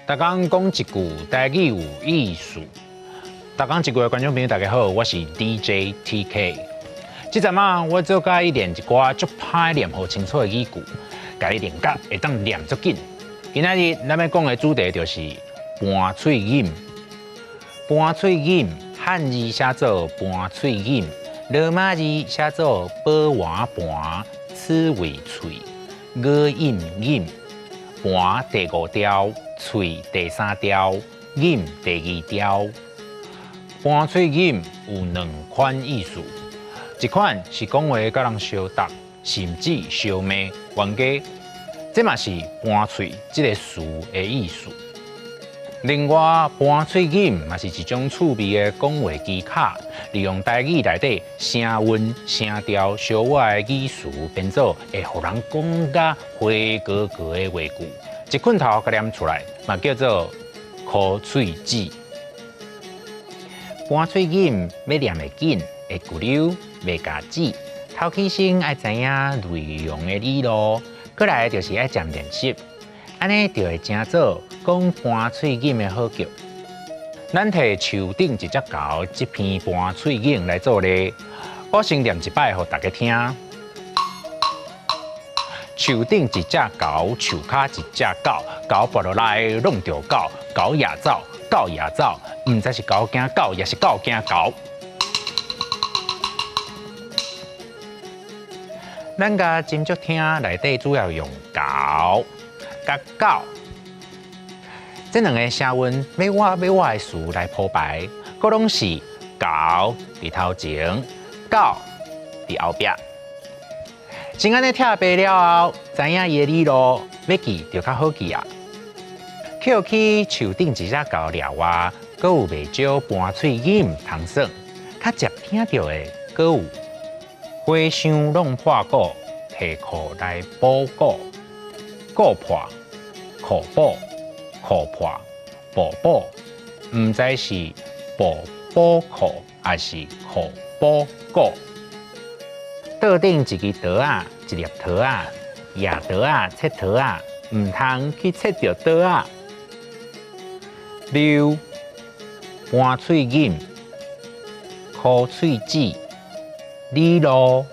逐工講一句台語有意思。逐工一句的觀眾朋友，大家好，我是 DJ TK。這陣仔我做佮意練一寡足歹念予清楚的語句，共你練甲會當念足緊。今仔日咱欲講的主題就是盤喙罨。盤喙罨漢字寫做盤喙罨，羅馬字寫做寶丸盤，刺蝟喙，語音罨。盤第五調，喙第三調，罨第二調。盤喙罨有兩款意思，一款是講話佮人相答，甚至相罵冤家，這嘛是盤喙這个詞的意思。另外，盤喙罨嘛是一種趣味的講話技巧，利用台語內底聲韻、聲調相倚的語詞，編做會予人講甲花哥哥的話句，一棍頭共念出來，嘛叫做箍喙舌。盤喙罨欲念會緊，會骨溜，袂咬舌。頭起先愛知影內容的理路，過來就是愛漸練習，按呢就會成做講盤喙罨的好腳。咱提樹頂一隻猴這篇盤喙罨來做例，我先念一擺予大家聽。樹頂一隻猴，樹跤一隻狗，猴跋落來挵著狗，猴也走，狗也走，毋知是猴驚狗，抑是狗驚猴。咱共斟酌聽內底主要用猴佮狗這兩个聲韻欲倚欲倚的詞來鋪排，閣攏是猴佇頭前，狗佇後壁。先按呢拆白了後，知影伊的理路，欲記就較好記啊。扣去樹頂一隻猴了外，閣有袂少盤喙罨通耍。較捷聽著的，閣有和尚弄破鼓，提褲來補鼓，鼓破，褲補，褲破，步補，毋知是步補褲，抑是褲補鼓。桌頂一支刀仔，一粒桃仔，攑刀仔，切桃仔，毋通去切著桌仔。溜盤喙罨，箍喙舌，理路。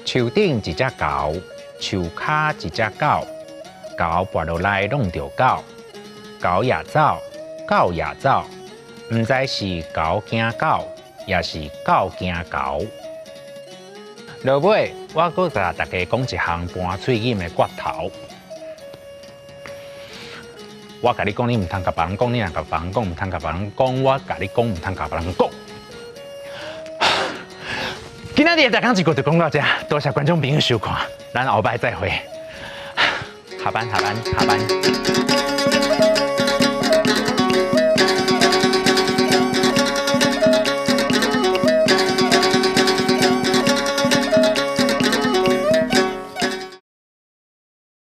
樹頂一隻猴，樹跤一隻狗，猴跋落來挵著狗，猴也走，狗也走，毋知是猴驚狗，抑是狗驚猴。落尾，我閣共大家講一項盤喙罨的訣頭。我共你講，你毋通共別人講；你若共別人講，毋通共別人講。我共你講，毋通共別人講。今仔日的逐工一句就講到遮，多謝觀眾朋友收看，咱後擺再會。下班，下班，下班。